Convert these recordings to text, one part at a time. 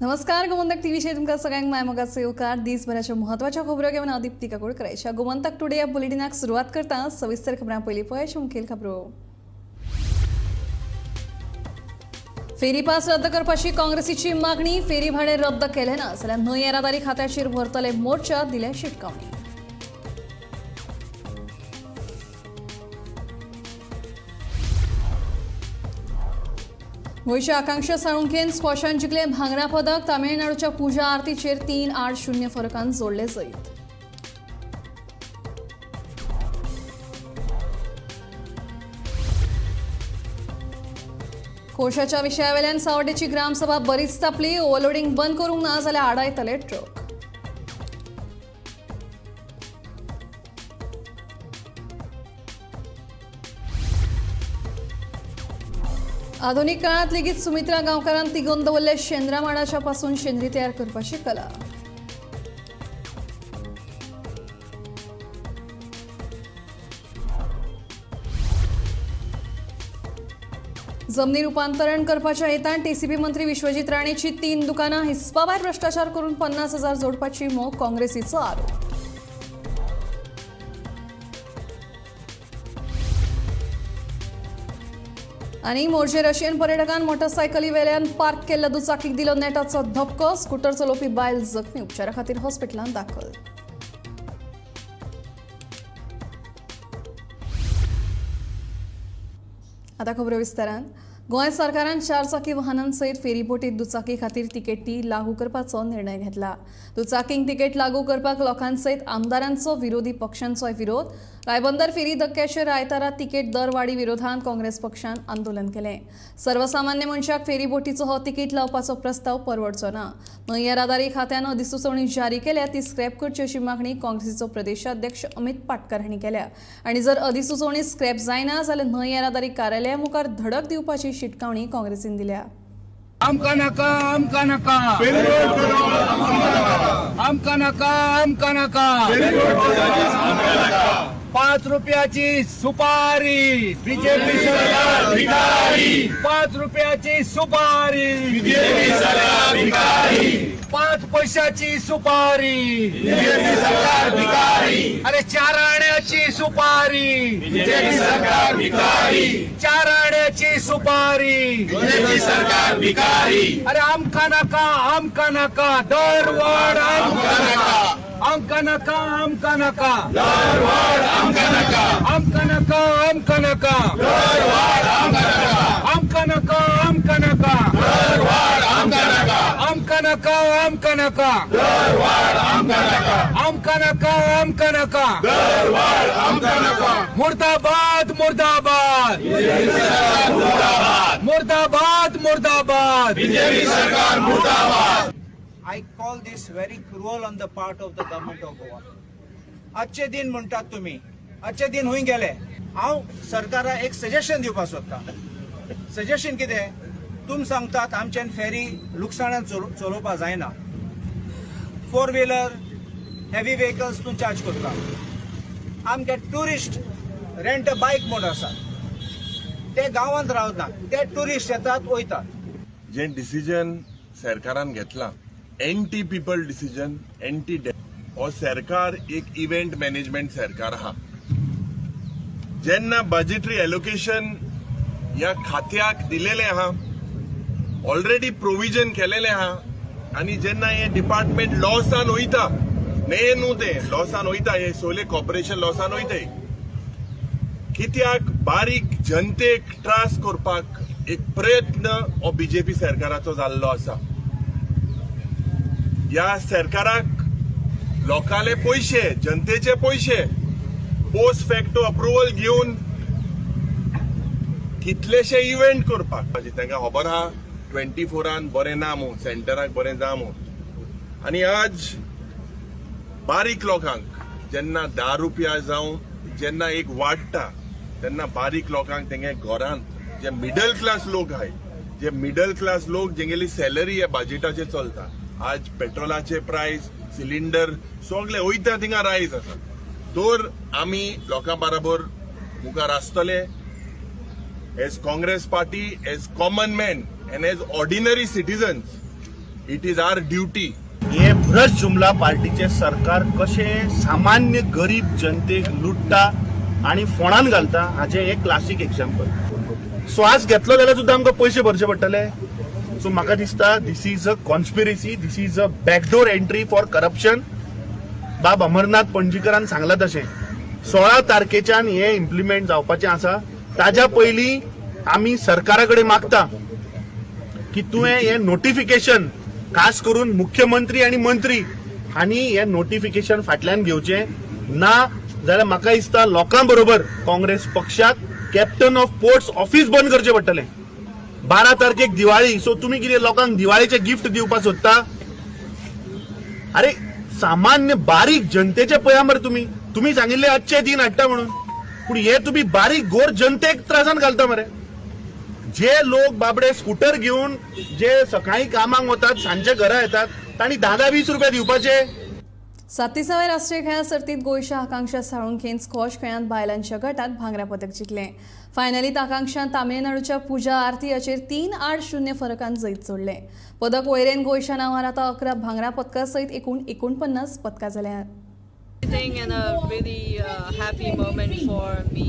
नमस्कार, गोमंतक टीव्हीचेर तुमकां सगळ्यांक माय मोगाचो येवकार. दिसभराच्यो म्हत्वाच्यो खबरो घेवन हांव दीप्ती काकोडकर. गोमंतक टुडे ह्या बुलेटिनाक सुरवात करता. सविस्तर खबरां पयलीं पळय मुखेल खबरो. फेरी पास रद्द करपाची काँग्रेसीची मागणी. फेरी भाडें रद्द केलें ना जाल्यार न्हंय येरादारी खात्याचेर व्हरतले मोर्चा, दिल्या शिटकावणी. गोंयच्या आकांक्षा साळुंखेन स्क्वॉशान जिखलें भांगरा पदक. तामिळनाडूच्या पूजा आरतीचेर 3-8-0 फरकान जोडले जैत. कोळशाच्या विशयावेल्यान सावड्डेची ग्रामसभा बरीच तापली. ओव्हरलोडिंग बंद करूंक ना जाल्यार आडायतले ट्रक. आधुनिक काळात लेगीत सुमित्रा गांवकारान तिगोवन दवरले शेंद्रा माडाच्या पासून शेंद्री तयार करपाची कला. जमनी रुपांतरण करपाच्या हेतान टीसीपी मंत्री विश्वजीत राणेची 3 दुकानां हिस्पाभायर भ्रष्टाचार करून 50,000 जोडपाची मोख, काँग्रेसीचो आरोप. आनी मोरजे रशियन पर्यटकान मोटरसायकली वेल्यान पार्क केल्ल्या दुचाकीक दिलो नेटाचो धपको. स्कूटर चलोवपी बायल जखमी, उपचारा खातीर हॉस्पिटलांत दाखल. आता खबरो विस्तारान. गोंय सरकारान चारचाकी वाहनांसयत फेरीबोटीत दुचाकी खातीर तिकेटी लागू करपाचो निर्णय घेतला. दुचाकींक तिकेट लागू करपाक लोकांसयत आमदारांचो, विरोधी पक्षांचोय विरोध. रायबंदर फेरी धक्क्याचेर आयतारा तिकेट दरवाडी विरोधांत काँग्रेस पक्षान आंदोलन केलें. सर्वसामान्य मनशाक फेरीबोटीचो हो तिकेट लावपाचो प्रस्ताव परवडचो ना. न्हंय येरादारी खात्यान अधिसुचोवणी जारी केल्या ती स्क्रॅप करची अशी मागणी काँग्रेसीचो प्रदेशाध्यक्ष अमित पाटकर हांणी केल्या. आनी जर अधिसुचोवणी स्क्रॅप जायना जाल्यार न्हंय येरादारी कार्यालया मुखार धडक दिवपाची शिटकावणी काँग्रेसीन दिल्या. आमकां नाका, आमकां नाका, आमकां नाका, आमकां नाका. 5 रुपयाची सुपारी बीजेपी सरकार भिकारी. 5 रुपयाची सुपारी बीजेपी सरकार भिकारी. 5 पैशाची सुपारी बीजेपी सरकार भिकारी. अरे 4 आण्याची सुपारी बीजेपी सरकार भिकारी. 4 आण्याची सुपारी बीजेपी सरकार भिकारी. अरे आमकां नाका, आमकां नाका, दरवाढ आमकां नाका, आमकां नाका, आमकां नाका, दरवाढ आमकां नाका, आमकां नाका, आमकां नाका, दरवाढ आमकां नाका, आमकां नाका, आमकां नाका, दरवाढ आमकां नाका, आमकां नाका, आमकां नाका, दरवाढ आमकां नाका, आमकां नाका, आमकां नाका, दरवाढ आमकां नाका. मुर्दाबाद, मुर्दाबाद, मुर्दाबाद, मुर्दाबाद, मुर्दाबाद. बीजेपी सरकार मुर्दाबाद. I call this very cruel on the part of the government of Goa. आजचे दिन म्हणटात तुमी, आजचे दिन हुंय गेले? हांव सरकाराक एक सजेशन दिवपाक सोदतां. सजेशन कितें? तुमी सांगतात आमच्यान फेरी लुकसाणान चलोवपाक जायना. 4 व्हिलर हेवी व्हेकल्स तूं चार्ज करता. आमचे ट्युरिस्ट रेंट अ बायक म्हूण आसा, ते गांवांत रावना, ते ट्युरिस्ट येतात वयतात. जे डिसिजन सरकारान घेतला एंटी पीपल डिसिजन, एंटी हो सरकार एक इव्हेंट मॅनेजमेंट सरकार आहा. जेन्ना बजेटरी एलोकेशन ह्या खात्याक दिलेलें आहा, ऑलरेडी प्रोविजन केलेलें आहा, आनी जेन्ना हें डिपार्टमेंट लॉसान वयता, न्हय न्हू तें लॉसान वयता, हे सोले कॉर्पोरेशन लॉसान वयताय, कित्याक बारीक जनतेक त्रास करपाक एक प्रयत्न हो बीजेपी सरकाराचो जाल्लो आसा. ह्या सरकाराक लोकांले पयशे, जनतेचे पयशे पोस्ट फॅक्टो अप्रुवल घेवन कितलेशे इव्हेंट करपाक तांकां खबर आहा 24 बरें ना मू, सेंटराक बरें जा मू. आनी आज बारीक लोकांक जेन्ना 10 रुपया जावं जेन्ना एक वाडटा तेन्ना बारीक लोकांक तेंगे घरांत जे मिडल क्लास लोक आहाय, जे मिडल क्लास लोक जेंगेली सॅलरी ह्या बजेटाचेर चलता, आज पेट्रोलाचे प्रायस, सिलिंडर सगळे वयता थिंगा रायज आसा. तर आमी लोकां बराबर मुखार आसतले as Congress party, as common man and as ordinary citizens. It is our duty. हे भ्रष्ट जुमला पार्टीचे सरकार कशें सामान्य गरीब जनतेक लुट्टा आनी फोंडान घालता हाचें हें क्लासीक एक्झाम्पल. श्वास घेतलो जाल्यार सुद्दां आमकां पयशे भरचे पडटले. सो म्हाका दिसता this is a conspiracy, this is a backdoor entry for corruption. बाब अमरनाथ पणजीकरान सांगलां तशें 16 तारखेच्यान हें इम्प्लिमेंट जावपाचें आसा. ताज्या पयलीं आमी सरकारा कडेन मागता की तुवें हें नोटिफिकेशन खास करून मुख्यमंत्री आनी मंत्री हांणी हें नोटिफिकेशन फाटल्यान घेवचें ना जाल्यार म्हाका दिसता लोकां बरोबर काँग्रेस पक्षाक कॅप्टन ऑफ पोर्ट्स ऑफिस बंद करचें पडटलें. 12 तारखेक दिवाळी, सो तुमी कितें लोकांक दिवाळेचें गिफ्ट दिवपाक सोदता? अरे सामान्य बारीक जनतेचे पळया मरे तुमी. तुमी सांगिल्ले अच्छे दिन हाडटा म्हणून, पूण हे तुमी बारीक गोर जनतेक त्रासान घालता मरे. जे लोक बाबडे स्कूटर घेवन जे सकाळी कामाक वतात, सांजचे घरा येतात, तांणी 10-10-20 रुपया दिवपाचे. 37व्या राष्ट्रीय खेळां सर्तीत गोंयच्या आकांक्षा साळुंखेन स्क्वॉश खेळांत बायलांच्या गटात भांगरा पदक जिखलें. फायनलीत आकांक्षान तामिळनाडूच्या पूजा आरती हाचेर 3-8-0 फरकान जैत जोडलें. पदक वळेरेन गोंयच्या नांवार आतां 11 भांगरा पदकां सयत एकूण 49 पदकां जाल्यात. And a really happy moment for me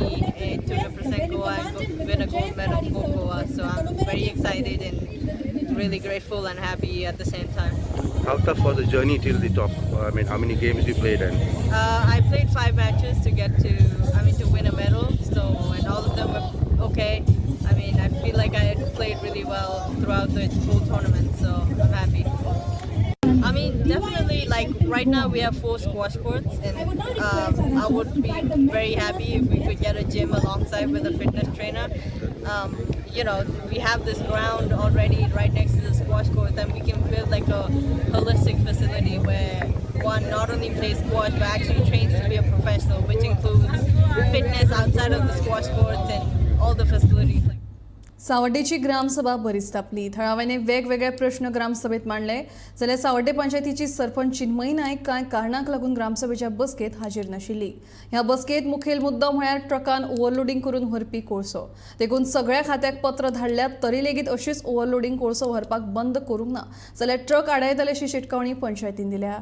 to represent Goa and win a gold medal for Goa. So I'm very excited and really grateful and happy at the same time. How tough was the journey till the top? I mean, how many games you played? And I played 5 matches to get to, to win a medal. So, and all of them were okay. I mean, I feel like I played really well throughout the whole tournament. So I'm happy. I mean, definitely, like right now we have 4 squash courts, and I would be very happy if we could get a gym alongside with a fitness trainer. You know, we have this ground already right next to the squash court, and we can build like a holistic facility where one not only plays squash but actually trains to be a professional, which includes fitness outside of the squash courts and all the facilities. सावड्डेची gram sabha बरीच तापली. थळाव्यांनी वेगवेगळे प्रश्न ग्रामसभेत मांडले, जाल्यार सावड्डे पंचायतीची सरपंच चिन्मयी नायक कांय कारणांक लागून ग्रामसभेच्या बसकेत हाजीर नाशिल्ली. ह्या बसकेत मुखेल मुद्दो म्हळ्यार ट्रकान ओव्हरलोडींग करून व्हरपी कोळसो. देखून सगळ्या खात्याक पत्र धाडल्यात तरी लेगीत अशीच ओव्हरलोडींग कोळसो व्हरपाक बंद करूंक ना जाल्यार ट्रक आडायतले अशी शिटकावणी पंचायतीन दिल्या.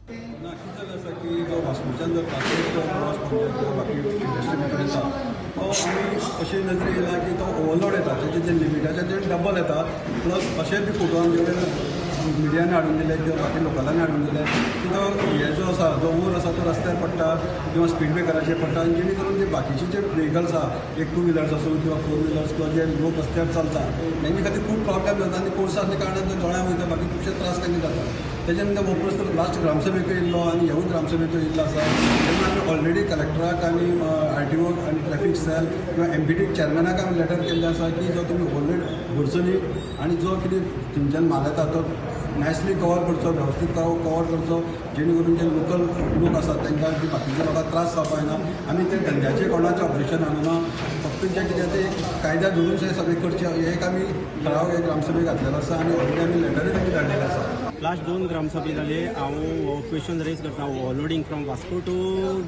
ना, कितें जालें आसा की जो वास्कोच्यान जो ट्राफीक क्रॉस किंवा बाकी इंडस्ट्री भितर येता तो आमी अशे नजरे येयला की तो ओवरलोड येता, तेजे जे लिमिटाचे ते डबल येता. प्लस अशे बी फोटो आमचे कडेन मिडियान हाडून दिले किंवा बाकी लोकलांनी हाडून दिले की तो हे जो आसा जो ओर आसा तो रस्त्यार पडटा किंवा स्पीड ब्रेकराचेर पडटा आनी जेणे करून जे बाकीचे जे व्हेकल्स आसा, एक टू व्हिलर्स आसूं किंवा फोर व्हिलर्स किंवा जे लोक रस्त्यार चलता तेंचे खातीर खूब प्रॉब्लेम जाता आनी कोळसो आसल्या कारणान ते दोळ्यां वयता, बाकी खुबशे त्रास तांकां जाता. तेच्या नंतर हो प्रस्न लास्ट ग्रामसभेकूय येयल्लो आनी ह्यूय ग्रामसभेकूय येयल्लो आसा. तेन्ना आमी ऑलरेडी कलेक्टराक आनी आर टी ओक आनी ट्रॅफीक सेल किंवा एम पी टी चॅरमॅनाक आमी लेटर केल्लें आसा की जो तुमी ओवरलोड भरचो न्ही आनी जो कितें थंयच्यान माल येता तो नायसली कवर करचो, वेवस्थीत कवर करचो, जेणे करून जे लोकल लोक आसात तांकां की बाकीच्या लोकांक त्रास जावपाक जायना. आमी ते धंद्याचे कोणाचें ऑब्जेक्शन हाडुना, फक्त जें कितें तें एक कायद्या धरून हें सगळें करचें हें एक आमी ठराव हे ग्रामसभेक घातलेलो आसा आनी ऑलरेडी आमी लेटरूय तांकां धाडलेले आसा. लास्ट 2 ग्रामसभे जाले हांव हो क्वेश्चन रेज करता, overloading from Vasco to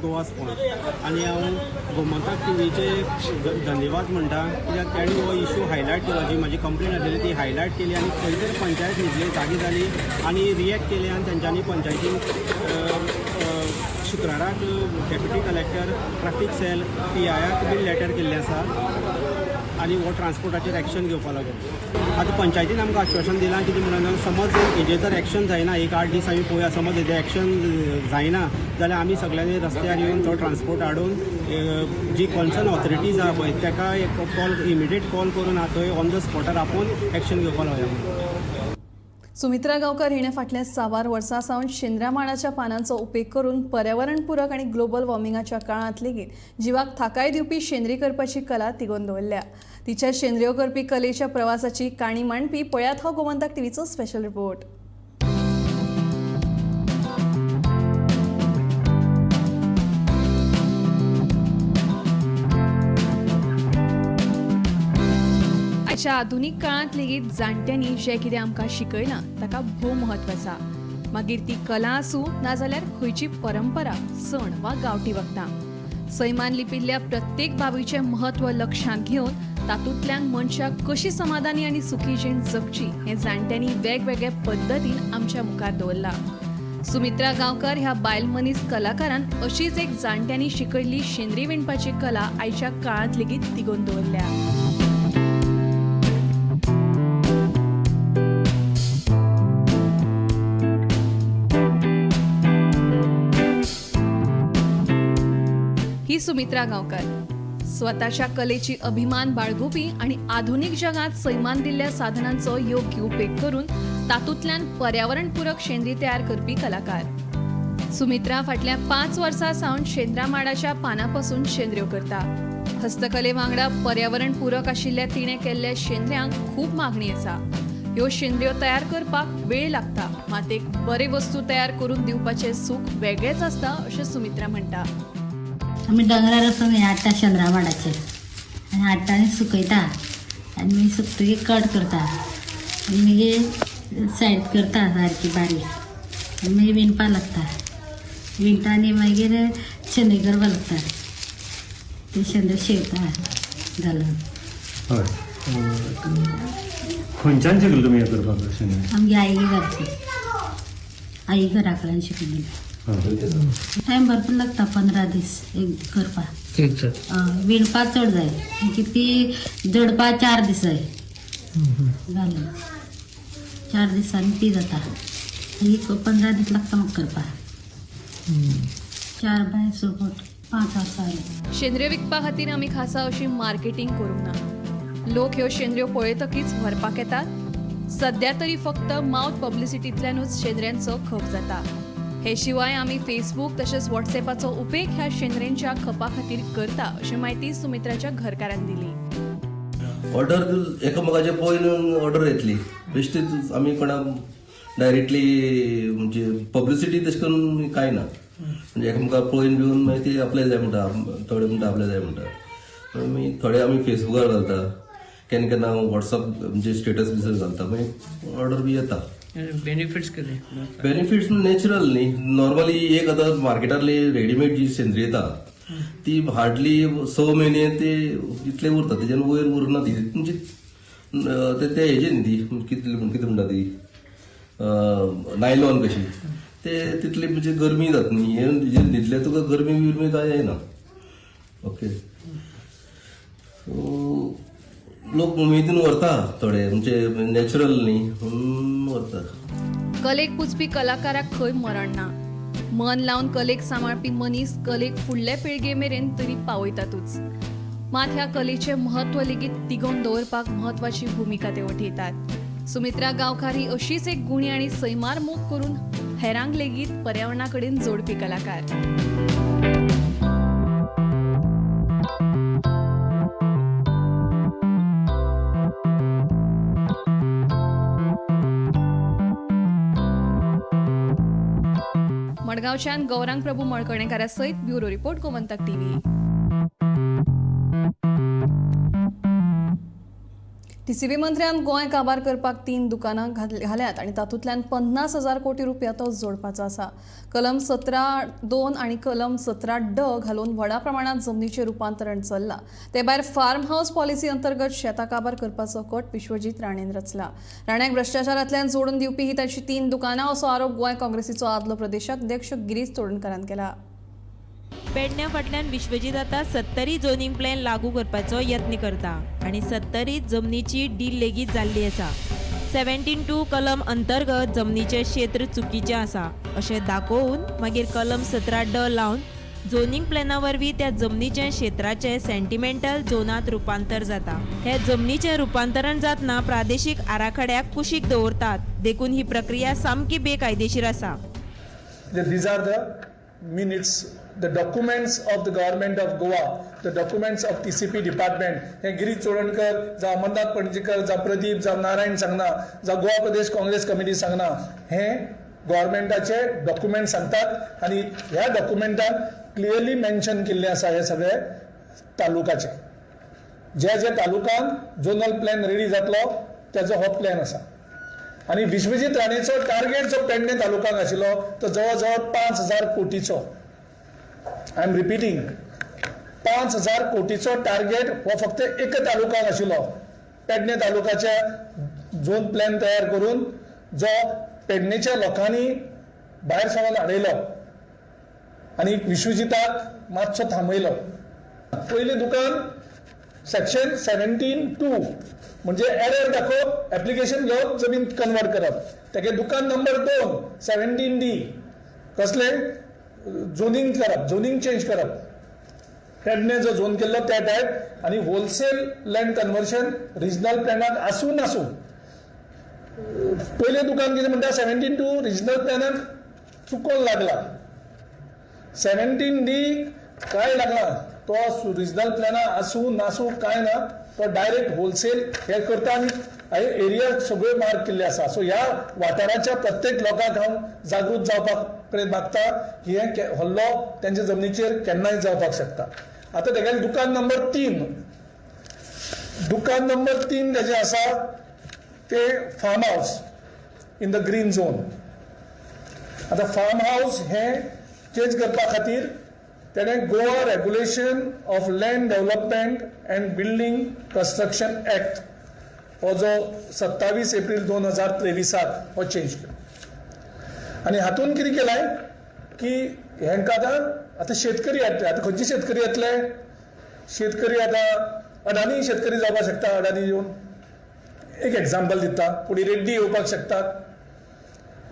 Goa's Point. आनी हांव गोमंतक टिवीचे धन्यवाद म्हणटा कित्याक तांणी हो इशू हायलायट केलो. जी म्हाजी कंप्लेन आसलेली ती हायलायट केली आनी खंय तरी पंचायत न्हिदली, जागी जाली आनी रिएक्ट केलें आनी तेंच्यांनी पंचायतीन शुक्राराक deputy collector, traffic cell, P आयाक बीन लेटर केल्लें आसा आनी हो ट्रान्सपोर्टाचेर एक्शन घेवपा लागून. आतां पंचायतीन आमकां आश्वासन दिलां कितें म्हणून, समज हेजेर जर एक्शन जायना, एक 8 दीस आमी पळोवया, समज हेजेर एक्शन जायना जाल्यार आमी सगळ्यांनी रस्त्यार येवन तो ट्रान्सपोर्ट हाडून जी कॉन्सर्न ऑथॉरिटीज आहा पळय ताका एक कॉल, इमिडिएट कॉल करून थंय ऑन the स्पॉटार आपोवन एक्शन घेवपा लावया म्हणून. सुमित्रा गांवकर हिणें फाटल्या साबार वर्सां सावन शेंद्र्या माडाच्या पानांचो उपेग करून पर्यावरणपूरक आनी ग्लोबल वॉर्मिंगाच्या काळांत लेगीत जिवाक थाकाय दिवपी शेंद्री करपाची कला तिगोवन दवरल्या. तिच्या शेंद्र्यो करपी कलेच्या प्रवासाची काणी मांडपी पळयात हो गोमंतक टीव्हीचो स्पेशल रिपोर्ट. आयच्या आधुनीक काळांत लेगीत जाणट्यांनी जें कितें आमकां शिकयलां ताका भोव म्हत्व आसा. मागीर ती कला आसूं नाजाल्यार खंयची परंपरा, सण वा गांवठी वखदां. सैमान लिपिल्ल्या प्रत्येक बाबीचें म्हत्व लक्षांत घेवन तातूंतल्यान मनशाक कशी समाधानी आनी सुखी जीण जगची हें जाणट्यांनी वेगवेगळ्या पद्दतीन आमच्या मुखार दवरलां. सुमित्रा गांवकर ह्या बायल मनीस कलाकारान अशीच एक जाणट्यांनी शिकयल्ली शेंद्री विणपाची कला आयच्या काळांत लेगीत तिगोवन दवरल्या. ही सुमित्रा गांवकर स्वताच्या कलेची अभिमान बाळगुपी आणि आधुनिक जगात सैमान दिल्ल्या साधनांचो योग्य उपेग करून तातूंतल्यान पर्यावरणपूरक शेंद्री तयार करपी कलाकार. सुमित्रा फाटल्या 5 वर्सां सावन शेंद्रा माडाच्या पानां पसून शेंद्र्यो करता. हस्तकले वांगडा पर्यावरणपूरक आशिल्ल्या तिणें केल्ल्या शेंद्र्यांक खूब मागणी आसा. ह्यो शेंद्र्यो तयार करपाक वेळ लागता, मात एक बरे वस्तू तयार करून दिवपाचें सूख वेगळेंच आसता अशें सुमित्रा म्हणटा. आमी दोंगरार वचून हें हाडटा शेंद्रा माडाचेर आनी हाडटा आनी सुकयता आनी मागीर सुकतकीर कट करता आनी मागीर सायड करता सारकी बारीक आनी मागीर विणपा लागता. विणटा आनी मागीर शेंद्री करपा लागता. ते शेंद्री शेवता घालून. हय, खंयच्यान शिकले तुमी हें करपाक शेंद्री? आमगे आई घालची, आई घरा कडेन शिकली. टायम भरपूर लागता, 15 दीस एक करपाक. विणपाक चड जाय की ती जडपाक 4 दीस जाय घालून. 4 दिसांनी ती जाता. एक 15 दीस लागता म्हाका करपाक. 4 बाय 6 फूट 5 वर्सां जालीं. शेंद्र्यो विकपा खातीर आमी खासा अशी मार्केटींग करूंक ना. लोक ह्यो शेंद्र्यो पळयतकीच व्हरपाक येतात. सद्या तरी फक्त मावथ पब्लिसिटींतल्यानूच शेंद्र्यांचो खप जाता. हे शिवाय आमी फेसबूक तशेंच व्हॉट्सएपाचो उपेग ह्या शेंद्रेंच्या खपा खातीर करता अशी म्हायती सुमित्राच्या घरकारान दिली. ऑर्डर एकामेकाचे पळोवन ऑर्डर येतली. बेश्टी आमी कोणाक डायरेक्टली म्हणजे पब्लिसिटी तशें करून कांय ना. म्हणजे एकामेकाक पळोवन बिवन मागीर ती आपले जाय म्हणटा, थोडे म्हणटा आपले जाय म्हणटा. मागीर थोडे आमी फेसबुकार घालता, केन्ना केन्ना व्हॉट्सअप म्हणजे स्टेटस बिसर घालता, मागीर ऑर्डर बी येता. बेनिफिट्स कितें? बेनिफिट्स नॅचरल न्ही. नॉर्मली एक आतां मार्केटांतली रेडीमेड जी सेंद्री येता ती हार्डली 6 म्हयने ते इतले उरता, तेज्यान वयर उरना ती. म्हणजे ते हेजे न्ही ती कितली कितें म्हणटा ती नायलॉन कशी ते तितली म्हणजे गरमी जाता न्ही. हे न्हिदले तुका गरमी बिरमी कांय जायना. ओके, सो लोक उमेदीन व्हरता थोडे, म्हणजे नॅचरल न्ही म्हणून व्हरता. कलेक पुजपी कलाकाराक खंय मरण ना. मन लावन कलेक सांबाळपी मनीस कलेक फुडले पिळगे मेरेन तरी पावयतातूच. मात ह्या कलेचें म्हत्व लेगीत तिगोवन दवरपाक म्हत्वाची भुमिका ते वठयतात. सुमित्रा गांवकार ही अशीच एक गुणी आनी सैमार मोग करून हेरांक लेगीत पर्यावरणा कडेन जोडपी कलाकार. मडगांवच्यान गौरांग प्रभू मळकर्णेकारा सयत bureau report, Gomantak TV. TCB मंत्र्यान गोंय काबार करपाक 3 दुकानां घाल्यात आनी तातूंतल्यान 50,000 कोटी रुपया तो जोडपाचो आसा. कलम 17(2) आनी कलम 17(ड) घालून व्हडा प्रमाणात जमनीचें रुपांतरण चल्लां. ते भायर फार्म हावस पॉलिसी अंतर्गत शेतां काबार करपाचो कट विश्वजीत राणेन रचला. राण्याक भ्रश्टाचारांतल्यान जोडून दिवपी ही ताची 3 दुकानां असो आरोप गोंय काँग्रेसीचो आदलो प्रदेशाध्यक्ष गिरीश चोडणकारान केला. पेडण्या फाटल्यान विश्वजीत आतां 70 झोनिंग प्लॅन लागू करपाचो यत्न करता आनी 70 जमनीची डील लेगीत जाल्ली आसा. 17(2) कलम अंतर्गत जमनीचें क्षेत्र चुकीचें आसा अशें दाखोवन मागीर कलम 17(ड) लावन झोनिंग प्लॅना वरवीं त्या जमनीचें क्षेत्राचें सेंटिमेंटल झोनांत रुपांतर जाता. हे जमनीचें रुपांतरण जातना प्रादेशीक आराखड्याक कुशीक दवरतात, देखून ही प्रक्रिया सामकी बेकायदेशीर आसा. These are the minutes, the documents of the government of Goa, the documents of TCP department. हे गिरीश चोडणकर जावं अमरनाथ पणजीकर जावं प्रदीप जावं नारायण सांगना जावं गोवा प्रदेश काँग्रेस कमिटी सांगना, हे गव्हर्मेंटाचे डॉक्युमेंट सांगतात आनी ह्या डॉक्युमेंटान क्लियरली मेन्शन केल्लें आसा हे सगळे तालुकाचे, ज्या ज्या तालुकान झोनल प्लॅन रेडी जातलो त्याचो हो प्लॅन आसा. आनी विश्वजीत राणेचो टार्गेट जो पेडणे तालुकान आशिल्लो तो जवळ जवळ 5,000 कोटीचो. I am repeating, 5,000 कोटीचो टार्गेट हो फक्त एका तालुक्याक आशिल्लो, पेडणे तालुक्याच्या झोन प्लॅन तयार करून जो पेडणेच्या लोकांनी भायर सरून हाडयलो आनी विश्वजिताक मातसो थांबयलो. पयलें दुकान सेक्शन 17(2) म्हणजे एरर दाखोवप, एप्लिकेशन घेवप, जमीन कन्वर्ट करप. तेगे दुकान नंबर 2 17D कसलें झोनींग करप, झोनींग चेंज करप, पेडणे जो झोन केल्लो त्या टायप, आनी होलसेल लँड कन्वर्शन रिजनल प्लॅनाक आसूं नासूं. पयलें दुकान कितें म्हणटा 17(2) रिजनल प्लॅनाक चुकोन लागला, 17D काय लागला तो रिजनल प्लॅना आसूं नासूं काय ना, तो डायरेक्ट होलसेल हे करता आनी एरिया सगळ्यो मार्क केल्ले आसा. सो ह्या वाठाराच्या प्रत्येक लोकांक हांव जागृत जावपाक कडेन मागता की हे हल्लो तेंच्या जमनीचेर केन्नाय जावपाक शकता. आतां तेगेलें दुकान नंबर 3, दुकान नंबर 3 तेजें आसा ते farm house in the green zone. आतां फार्म हावस हें चेंज करपा खातीर तेणें Goa regulation of land development and building construction act हो जो 27 एप्रील 2023 हो चेंज केलो. आनी हातून कितें केलां की हेंकां आतां आतां शेतकरी येतले, आतां खंयचे शेतकरी येतले, शेतकरी आतां अडानी शेतकरी जावपाक शकता, अडानी येवन एक एग्जाम्पल दिता, कोणी रेड्डी येवपाक शकतात.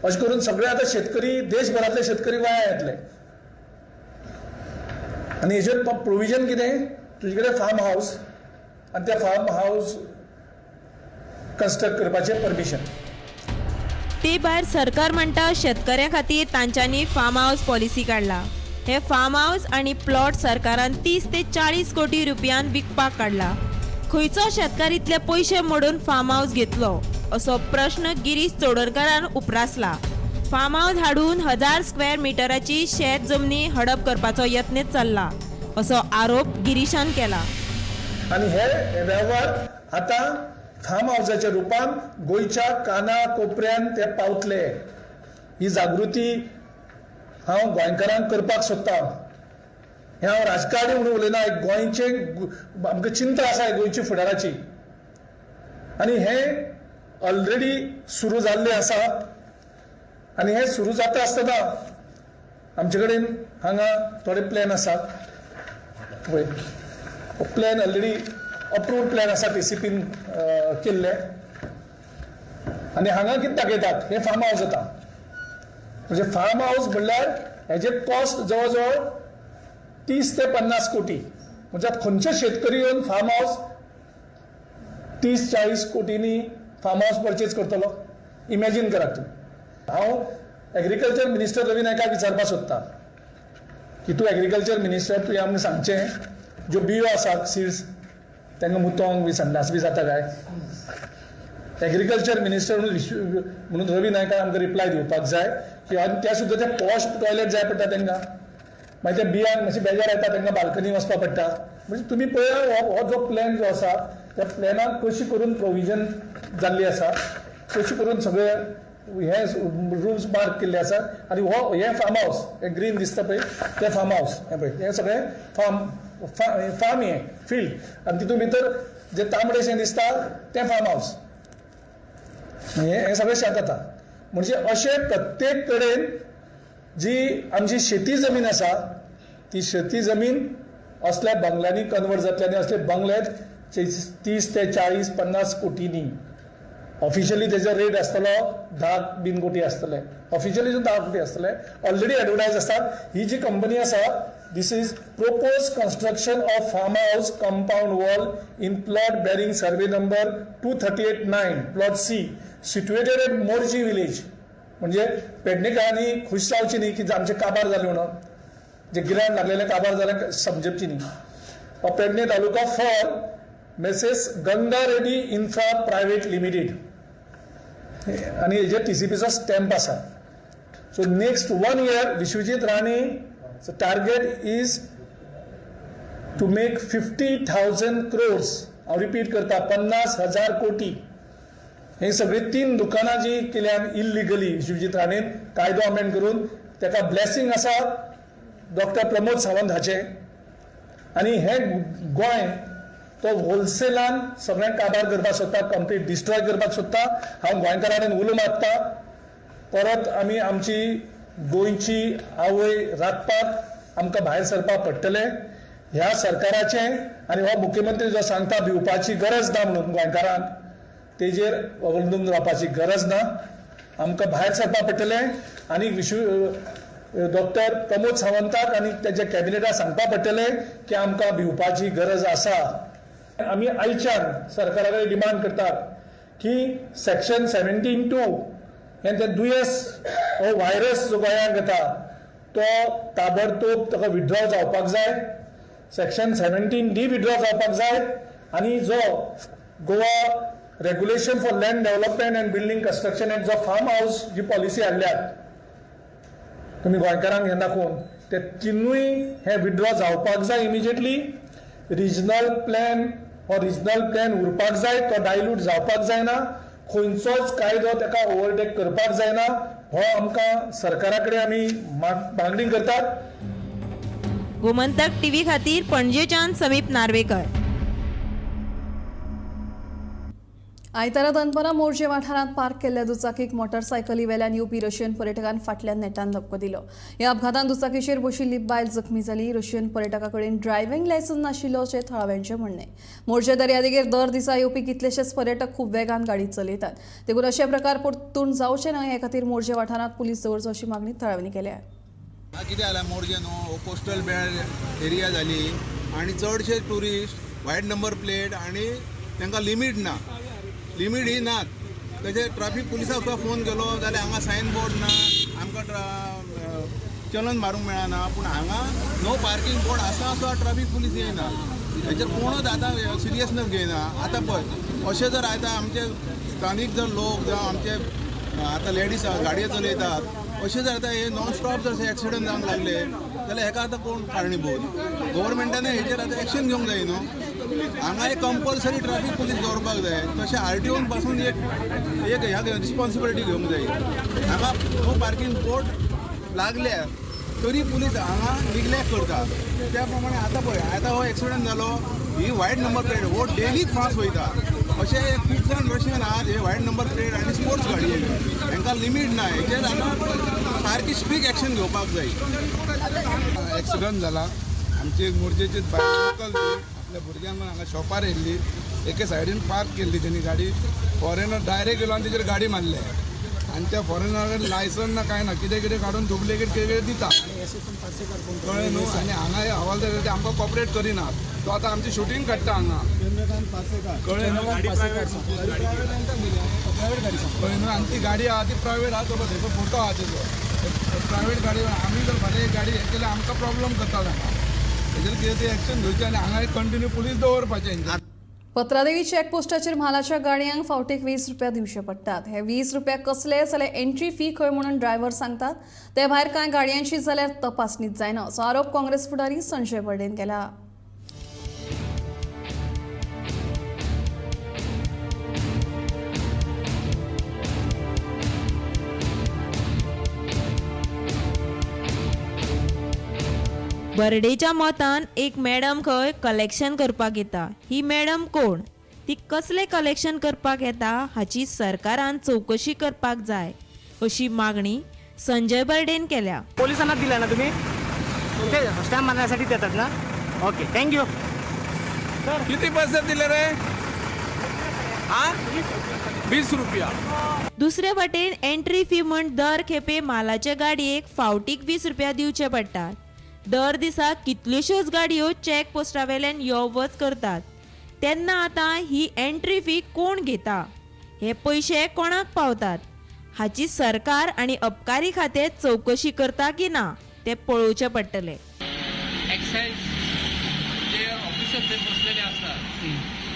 अशें करून सगळे आतां शेतकरी देशभरांतले शेतकरी गोंया येतले. आनी हेजेर प्रोविजन कितें, तुजे कडेन फार्म हावस आनी त्या फार्म हावस कन्स्ट्रक्ट करपाचें परमिशन. ते भायर सरकार म्हणटा शेतकऱ्यां खातीर तांच्यांनी फार्म हावस पॉलिसी काडला. हे फार्म हावस आनी प्लॉट सरकारान 30 ते 40 कोटी रुपयान विकपाक काडला. खंयचो शेतकार इतले पयशे मोडून फार्म हावस घेतलो असो प्रश्न गिरीश चोडणकारान उप्रासला. फार्म हावस हाडून 1000 स्क्वेअर मिटराची शेत जमनी हडप करपाचो यत्न चल्ला असो आरोप गिरीशान केला. आनी हे वेव्हार आतां फार्म हावसाच्या रुपान गोंयच्या काना कोपऱ्यान ते पावतले. ही जागृती हांव गोंयकारांक करपाक सोदतां. हें हांव राजकारणी म्हणून उलयना, एक गोंयचें आमकां चिंता आसा गोंयची फुडाराची, आनी हें ऑलरेडी सुरू जाल्लें आसा. आनी हें सुरू जाता आसतना आमचे कडेन हांगा थोडे प्लॅन आसात. पळय हो प्लॅन ऑलरेडी अप्रूव्ड प्लॅन आसा टीसीपीन केल्ले. आनी हांगा कितें दाखयतात, हें फार्म हावस जाता. म्हणजे फार्म हावस म्हणल्यार हेजे कॉस्ट जवळ जवळ 30 ते 50 कोटी. म्हणजे आतां खंयचे शेतकरी येवन फार्म हावस 30-40 कोटींनी फार्म हावस परचेज करतलो, इमॅजीन करात तुमी. हांव एग्रीकल्चर मिनिस्टर रवी नायकाक विचारपाक सोदता की तूं एग्रीकल्चर मिनिस्टर, तुवें आमकां सांगचें ज्यो बियो आसात सिड्स तांकां मुतोंक बी संडास बी जाता काय? एग्रीकल्चर मिनिस्टर म्हणून रवी नायकान आमकां रिप्लाय दिवपाक जाय की आनी त्या सुद्दां ते पॉश टॉयलेट जाय पडटा तांकां, मागीर त्या बियांक मातशें बेजार येता, तांकां बाल्कनी वचपाक पडटा. म्हणजे तुमी पळया हो जो प्लॅन जो आसा त्या प्लॅनाक कशी करून प्रोविजन जाल्ली आसा, कशी करून सगळे हे रूम्स मार्क केल्ले आसा. आनी हो हें फार्म हावस हें ग्रीन दिसता पळय तें फार्म हावस, हें पळय हें सगळें फार्म फार्म हें फिल्ड, आनी तितून भितर जे तांबडेशें दिसता तें फार्म हावस, हें सगळें शेत जाता. म्हणजे अशें प्रत्येक कडेन जी आमची शेती जमीन आसा ती शेती जमीन असल्या बंगल्यांनी कन्वर्ट जातली आनी असले बंगले 30 ते 40-50 कोटींनी. ऑफिशियली तेजो रेट आसतलो 10 बीन कोटी आसतले, ऑफिशियली 10 कोटी आसतले, ऑलरेडी एडवर्टायज आसतात. ही जी कंपनी आसा, this is propose construction of farm house compound wall in plot bearing survey number 238-9 plot C situated at Morjim village. म्हणजे पेडणेकारांनी खूश जावची न्ही की आमचें काबार जालें म्हणून, जे गिराण लागलेलें काबार जालें समजपची न्ही. Pedne taluka for Messrs Ganga Reddy infra private limited, आनी हेजेर टीसीपीचो स्टॅम्प आसा. So next 1 year Vishwajit Rane target is to make 50,000 crores. हांव रिपीट करता, 50,000 कोटी. हे सगळी 3 दुकानां जी केल्यान इल्लिगली विश्वजीत राणेन कायदो अमेंड करून, ताका ब्लेसिंग आसा डॉक्टर प्रमोद सावंत हाचें. आनी हें गोंय तो होलसेलान सगळ्यांक काबार करपाक सोदता, कंप्लीट डिस्ट्रॉय करपाक सोदता. हांव गोंयकारां कडेन उलो मारता, परत आमी आमची गोंयची आवय राखपाक आमकां भायर सरपाक पडटलें. ह्या सरकाराचें आनी हो मुख्यमंत्री जो सांगता भिवपाची गरज ना म्हणून गोंयकारांक, तेजेर अवलंबून रावपाची गरज ना. आमकां भायर सरपाक पडटलें आनी विश्व डॉक्टर प्रमोद सावंताक आनी तेच्या कॅबिनेटाक सांगपाक पडटलें की आमकां भिवपाची गरज आसा. आमी आयच्यान सरकारा कडेन डिमांड करतात की सेक्शन 17(2) हें तें दुयेंस हो व्हायरस जो गोंयांत येता तो ताबडतोब ताका विड्रॉ जावपाक जाय. सेक्शन 17D withdraw जावपाक जाय आनी जो Goa regulation for land development and building construction act जो फार्म हावस जी पॉलिसी हाडल्यात तुमी गोंयकारांक हें दाखोवन ते तिनूय हे विड्रॉ जावपाक जाय इमिजिएटली. रिजनल प्लॅन हो रिजनल प्लॅन उरपाक जाय, तो डायल्यूट जावपाक जायना. खंयचोच कायदो ताका ओवरटेक करपाक जायना. हो आमकां सरकारा कडेन आमी मागणी करतात. गोमंतक टीव्ही खातीर पणजेच्यान समीप नार्वेकर. आयतारा दनपरां मोरजे वाठारांत पार्क केल्ल्या दुचाकीक मोटरसायकली वेल्यान येवपी रशियन पर्यटकान फाटल्यान नेटान धपको दिलो. ह्या अपघातान दुचाकीचेर बशिल्ली बायल जखमी जाली. रशियन पर्यटका कडेन ड्रायव्हिंग लायसन्स नाशिल्लो अशें थळाव्यांचें म्हणणें. मोरजे दर्यादेगेर दर दिसा येवपी कितलेशेच पर्यटक खूब वेगान गाडी चलयतात, देखून अशे प्रकार परतून जावचे न्हय हे खातीर मोरजे वाठारांत पुलीस दवरचो अशी मागणी थळाव्यांनी केल्या. कितें जालां मोरजे न्हू कोस्टल बेल्ट एरिया जाली आनी चडशे ट्युरिस्ट व्हायट नंबर प्लेट आनी तांकां लिमीट ना, लिमीट ही नात. तशें ट्राफीक पुलिसाक सुद्दां फोन केलो जाल्यार हांगा सायन बोर्ड ना, आमकां चलन मारूंक मेळना, पूण हांगा नो पार्कींग बोर्ड आसा सुद्दां ट्राफीक पुलीस येयना. हेचेर कोणूच आतां सिरियसनेस घेयना. आतां पळय अशें जर आतां आमचे स्थानीक जर लोक जावं आमचे आतां लेडीज गाडयो चलयतात, अशें जर आतां हे नॉन स्टॉप जर एक्सिडंट जावंक लागले जाल्यार हेका आतां कोण कारणीभूत? गव्हर्मेंटान हेचेर आतां एक्शन घेवंक जाय न्हू. हांगा एक कंपल्सरी ट्राफीक पुलीस दवरपाक जाय, तशें आर टी ओन पासून एक एक ह्या रिस्पॉन्सिबिलिटी घेवंक जाय. हांगा नो पार्कींग बोर्ड लागल्या तरी पुलीस हांगा निग्लेक्ट करता. त्या प्रमाणे आतां पळय आतां हो एक्सिडंट जालो, ही व्हायट नंबर प्लेट हो डेली फास्ट वयता. अशे खूब जाण रशियन आहात हे व्हायट नंबर प्लेट आनी स्पोर्ट्स गाडये हांकां लिमीट ना. हेचेर आतां सारकी स्ट्रीक एक्शन घेवपाक जाय. एक्सिडंट जाला, आमची एक मोरजेचीच बायल लोकल ती आपल्या भुरग्यांक हांगा शॉपार येयल्ली, एके सायडीन पार्क केल्ली तेणी गाडी, फॉरेनर डायरेक्ट येयलो आनी तेजेर गाडी मारले आनी त्या फॉरेनरा कडेन लायसन ना कांय ना, कितें कितें काडून डुप्लिकेट कितें कितें दिता, कळ्ळें न्हू. आनी हांगा हे हवालदार ते आमकां कॉपरेट करिनात, तो आतां आमची शुटींग काडटा हांगा, कळ्ळें न्हू, कळ्ळें न्हू. आनी ती गाडी आहा ती प्रायवेट आहा, तो पळय तेजो फोटो आहा तेजो प्रायवेट गाडी. आमी जर फाल्यां एक गाडी हें केल्यार आमकां प्रॉब्लम करता हांगा, हेजेर कितें ती एक्शन घेवची आनी हांगा एक कंटिन्यू पुलीस दवरपाचें. पत्रादेवी चेकपोस्टाचेर म्हालाच्या गाडयांक फावटीक 20 रुपया दिवचे पडटात. हे 20 रुपया कसले जाल्यार एंट्री फी खंय म्हणून ड्रायव्हर सांगतात. ते भायर कांय गाडयांची जाल्यार तपासणीच जायना असो आरोप काँग्रेस फुडारी संजय बर्डेन केला. बर्डेच्या मतान एक मॅडम खंय कलेक्शन करपाक येता. ही मॅडम कोण, ती कसले कलेक्शन करपाक येता हाची सरकारान चवकशी करपाक जाय अशी मागणी संजय बर्डेन केल्या. पोलिसांना दिला ना तुम्ही, ते स्टॅम्प मारण्यासाठी देतात ना? Okay, thank you sir. किती पैसे दिले रे? हा 20 रुपया. दुसरे वटेन एंट्री फी म्हण दर खेपे मालाचे गाडयेक फावटीक 20 रुपया दिवचे पडटात. दर दिसा कितल्योश्योच गाडयो चेक पोस्टा वेल्यान यो वच करतात, तेन्ना आतां ही एंट्री फी कोण घेता, हे पयशे कोणाक पावतात हाची सरकार आनी अबकारी खातें चवकशी करता की ना तें पळोवचें पडटलें. एक्सायज जे ऑफिसर थंय बसलेले आसतात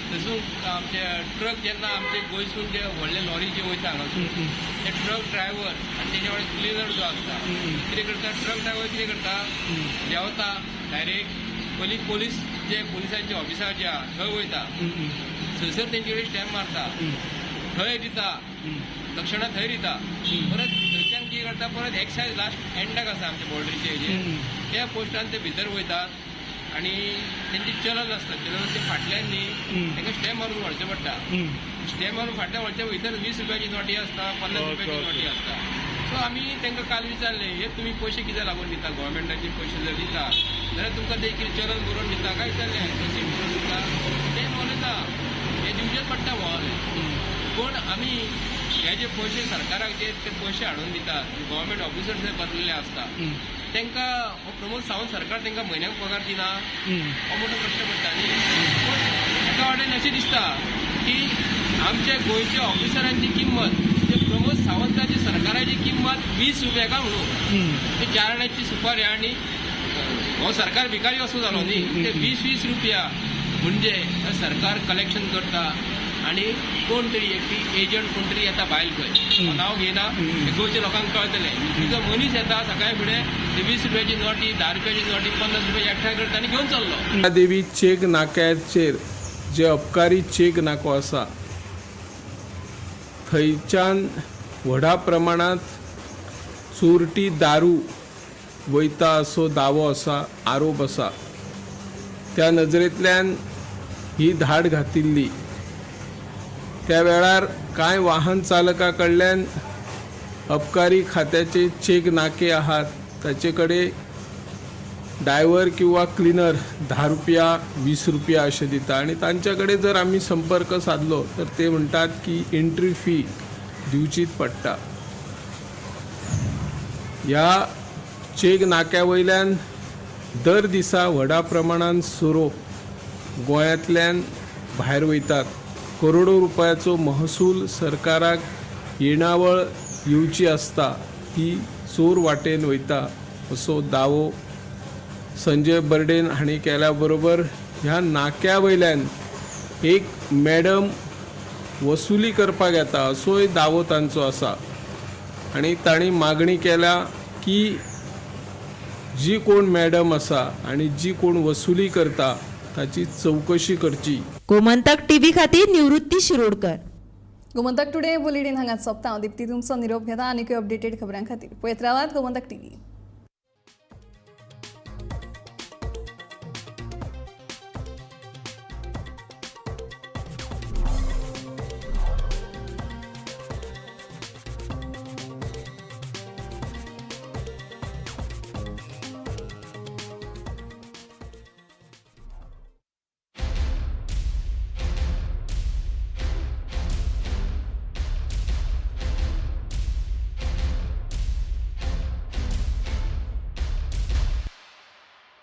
थंयसून आमचे ट्रक जेन्ना आमचे गोंयसून जे व्हडले लॉरी जे वयता हांगासून ते ट्रक ड्रायव्हर आनी तेजे वांगडा क्लिनर जो आसता कितें करता, ट्रक ड्रायव्हर कितें करता, देंवता डायरेक्ट पयलीं पोलीस जे पोलिसांचे ऑफिसार जे आहा थंय वयता, थंयसर तेंचे कडेन स्टॅम्प मारता, थंय दिता दक्षिणा, थंय दिता. परत थंयच्यान कितें करता, परत एक्सायज लास्ट एंडाक आसा आमच्या बॉर्डरीचे हेजेर त्या पोस्टान ते भितर वयतात आनी तेंचे चलन आसता, चलनाचे फाटल्यान न्ही तांकां स्टॅम्प मारून व्हरचें पडटा. स्टॅम्प मारून फाटल्यान व्हरचे भितर 20 रुपयाची नोटी आसता, 50 रुपयाची नोटी आसता. सो आमी तांकां काल विचारलें, हे तुमी पयशे कित्याक लागून दिता, गव्हर्मेंटाचे पयशे जर दिता जाल्यार तुमकां ते कितें चलन बरोवन दिता काय विचारलें, रसीद बरोवन दिता. ते म्हणलें ना, हे दिवचेच पडटा म्हणलें. पूण आमी हे जे पयशे सरकाराक जे ते पयशे हाडून दितात, गव्हर्मेंट ऑफिसर्स जे बसलेले आसता तांकां हो प्रमोद सावंत सरकार तांकां म्हयन्याक पगार दिना, हो मोठो प्रश्न पडटा न्ही. पूण एका वाटेन अशें दिसता की आमच्या गोंयच्या ऑफिसरांची किंमत, ते प्रमोद सावंताची सरकाराची किंमत 20 रुपया का म्हणून ते 4 आण्याची सुपारी आनी हो सरकार भिकारी असो जालो न्ही. ते 20-20 रुपया म्हणजे सरकार कलेक्शन करता आनी कोण तरी एकटी एजंट कोण तरी येता बायल खंय, नांव घेयना, गोंयच्या लोकांक कळटलें. तिचो मनीस येता सकाळी फुडें ते 20 रुपयाची नोटी, 10 रुपयाची नोटी, 50 रुपया एकठांय करता आनी घेवन चल्लो. देवी चेक नाक्याचेर जे अबकारी चेक नाको आसा थंयच्यान व्हडा प्रमाणांत चोरटी दारू वयता असो दावो आसा, आरोप आसा. त्या नजरेंतल्यान ही धाड घातिल्ली. त्या वेळार कांय वाहन चालका कडल्यान अबकारी खात्याचे चेक नाके आहात ताचे कडेन ड्रायव्हर किंवा क्लिनर 10 रुपया 20 रुपया अशें दिता आनी तांचे कडेन जर आमी संपर्क सादलो तर ते म्हणटात की एंट्री फी दिवचीच पडटा. ह्या चेक नाक्या वयल्यान दर दिसा व्हडा प्रमाणान सोरो गोंयांतल्यान भायर वयतात. करोडो रुपयाचो महसूल सरकाराक येणावळ येवची आसता ती चोर वाटेन वयता असो दावो संजय बर्डेन हांणी केल्या बरोबर ह्या नाक्या वयल्यान एक मॅडम वसुली करपाक येता असोय दावो तांचो आसा आनी तांणी मागणी केल्या की जी कोण मॅडम आसा आनी जी कोण वसुली करता ताची चवकशी करची. गोमंतक टीव्ही खातीर निवृत्ती शिरोडकर. गोमंतक टुडे बुलेटीन हांगाच सोंपता. हांव दीप्ती तुमचो निरोप घेता आनीकय अपडेटेड खबरां खातीर पळयत रावात गोमंतक टीव्ही.